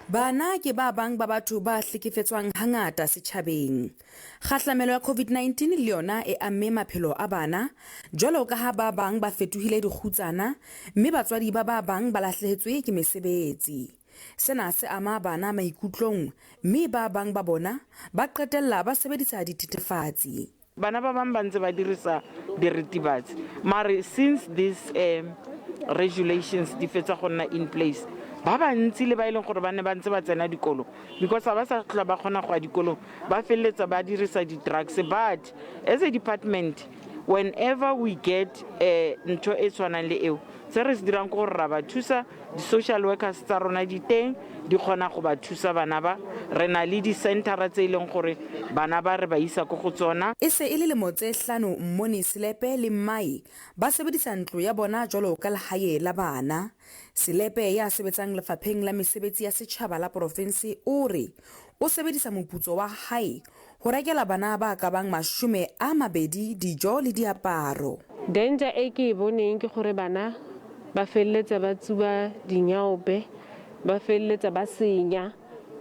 Bana ke ba bang ba batho ba hlekefetswang hangata setjhabeng. Kgahlamelo ya COVID-19 le yona e amme maphelo a bana, jwalo ka ha ba bang ba fetohile dikgutsana mme batswadi ba ba bang ba lahlehetswe ke mesebetsi. Sena se ama bana maikutlong mme ba bang ba bona ba qetella ba sebedisa dithethefatsi. Bana ba bang ba ntse ba dirisa diritibatsi mare since these regulations di fetsa go nna in place ba bantsi le ba e leng gore ba ne ba ntse ba tsena dikolo because ga ba sa tlhola ba kgona go ya dikolong ba feleletsa ba dirisa di-drugs. But as a department, whenever we get ntho e tshwanang le eo, se re se dirang ke gore ra ba thusa. Di-social workers tsa rona di teng, di kgona go ba thusa bana ba. Re na le di-centera tse e leng gore bana ba re ba isa ko go tsona. E se e le lemo tse hlano Mmoni Selepe le mmae ba sebedisa ntlo ya bona jwalo ka lehae la bana. Selepe ya sebetsang lefapheng la mesebetsi ya setjhaba la porofense o re o sebedisa moputso wa hae ho rekela bana ba ka bang 20 dijo le diaparo. Danger e ke e boneng ke gore bana ba feleletsa ba tsuba dinyaope, ba feleletsa ba senya,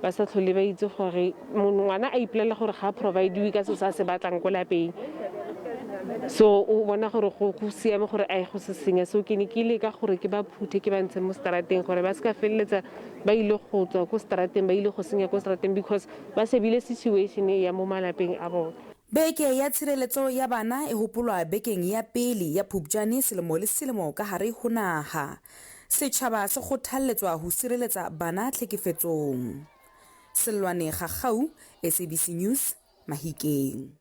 ba sa tlhole ba itse gore ngwana a ipolelela gore ga a provide-iwe ka selo se a se batlang ko lapeng. So o bona gore go siame gore a ye go se senya. So ke ne ke leka gore ke ba phuthe ke ba ntshe mo strateng gore ba seka feleletsa ba ile go tswa ko strateng ba ile go senya ko strateng because ba shebile situation ya mo malapeng a bone. Beke ya tshireletso ya bana e hopolwa bekeng ya pele ya Phupjane selemo le selemo ka hare ho naha. Setjhaba se kgothalletswa ho sireletsa bana tlhekefetsong. Sellwane Gagau, SABC News, Mahikeng.